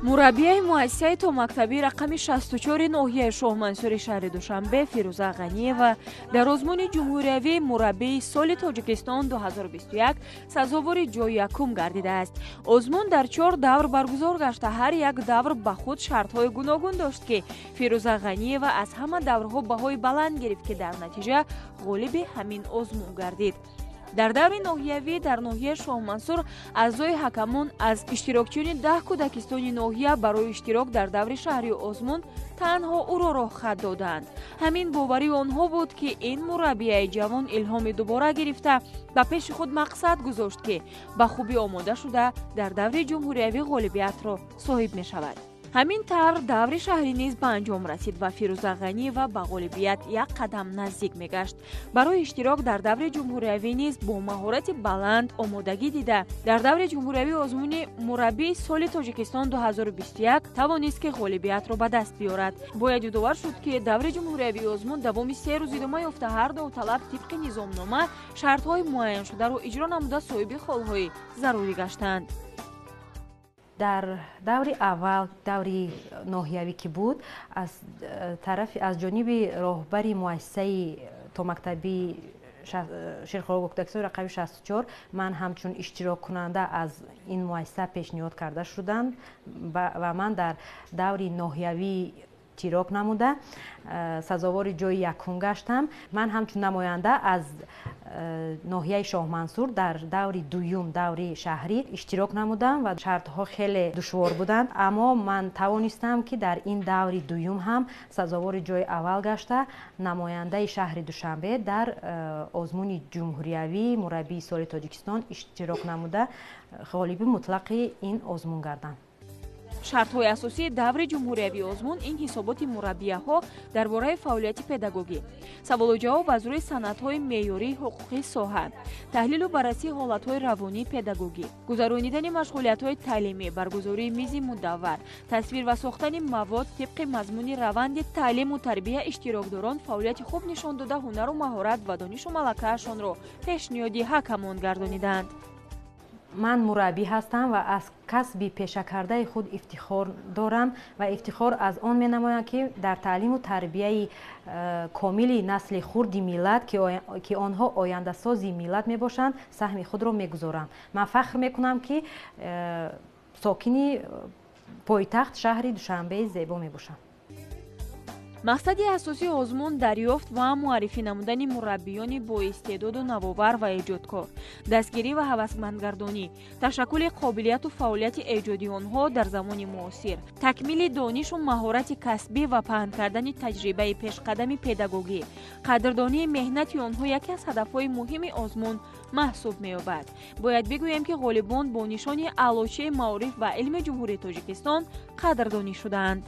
Мураббияи муассисаи томактабӣ рақами 64 ноҳияи Шоҳмансури шаҳри Душанбе Фирӯза Ғаниева дар озмуни ҷумҳуриявии мураббии соли Тоҷикистон 2021 сазовори ҷои якум гардидааст. Озмун дар 4 давр баргузор гашта, ҳар як давр ба худ шартҳои гуногун дошт, ки Фирӯза Ғаниева аз ҳама даврҳо баҳои баланд гирифт, ки дар натиҷа ғолиби ҳамин озмун гардид. Дар даври ноҳиявӣ дар ноҳияи Шоҳмансур аъзои ҳакамон аз иштирокчиёни 10 кӯдакистони ноҳия барои иштирок дар даври шаҳрии озмун танҳо ӯро роҳхат доданд. Ҳамин боварии онҳо буд, ки ин мураббияи ҷавон илҳоми дубора гирифта, ба пеши худ мақсад гузошт, ки ба хубӣ омода шуда, дар даври ҷумҳуриявӣ ғолибиятро соҳиб мешавад. Ҳамин тавр даври шаҳрӣ низ ба анҷом расид ва Фирӯза Ғаниева ба ғолибият як қадам наздик мегашт. Барои иштирок дар даври ҷумҳуриявӣ низ бо маҳорати баланд омодагӣ дида, дар даври ҷумҳуриявии озмуни мураббии соли Тоҷикистон 2021 тавонист, ки ғолибиятро ба даст биёрад. Бояд ёдовар шуд, ки даври ҷумҳуриявии озмун давоми 3 рӯз идома ёфта, ҳар довталаб тибқи низомнома шартҳои муайяншударо иҷро намуда, соҳиби холҳои зарурӣ гаштанд. Дар даври аввал, даври ноҳиявӣ ки буд, аз тарафи аз ҷониби роҳбари муассисаи томактабии Шерхӯрок кӯдакистони рақами 64 ман ҳамчун иштироккунанда аз ин муассиса пешниҳод карда шуданд ва ман дар даври ноҳиявӣ иштирок намуда, сазовори ҷои якум гаштам. Ман ҳамчун намоянда аз ноҳияи Шоҳмансур дар даври дуюм, даври шаҳрӣ иштирок намудам ва шартҳо хеле душвор буданд, аммо ман тавонистам, ки дар ин даври дуюм ҳам сазовори ҷои аввал гашта, намояндаи шаҳри Душанбе дар озмуни ҷумҳуриявии мураббии соли Тоҷикистон иштирок намуда, ғолиби мутлақи ин озмун гардам. Шартҳои асосии даври ҷумҳуриявии озмун ин ҳисоботи мураббияҳо дар бораи фаъолияти педагогӣ, саволу ҷавоб аз рӯи санадҳои меъёрии ҳуқуқии соҳа, таҳлилу баррасии ҳолатҳои равонии педагогӣ, гузаронидани машғулиятҳои таълимӣ, баргузории мизи мудаввар, тасвир ва сохтани мавод тибқи мазмуни раванди таълиму тарбия. Иштирокдорон фаъолияти хуб нишон дода, ҳунару маҳорат ва донишу малакаашонро пешниҳоди ҳакамон гардониданд. Ман мураббӣ ҳастам ва аз касби пешакардаи худ ифтихор дорам ва ифтихор аз он менамоям, ки дар таълиму тарбияи комили насли хурди миллат, ки онҳо ояндасози миллат мебошанд, саҳми худро мегузорам. Ман фахр мекунам, ки сокини пойтахт шаҳри Душанбеи зебо мебошам. Мақсади асосии озмун дарёфт ва муаррифӣ намудани мураббиёни боистеъдоду навовар ва эҷодкор, дастгирӣ ва ҳавасмандгардонӣ, ташаккули қобилияту фаъолияти эҷодии онҳо дар замони муосир, такмили донишу маҳорати касбӣ ва паҳн кардани таҷрибаи пешқадами педагогӣ, қадрдонии меҳнати онҳо яке аз ҳадафҳои муҳими озмун маҳсуб меёбад. Бояд бигӯем, ки ғолибон бо нишони Аълочии маориф ва илми Ҷумҳурии Тоҷикистон қадрдонӣ шудаанд.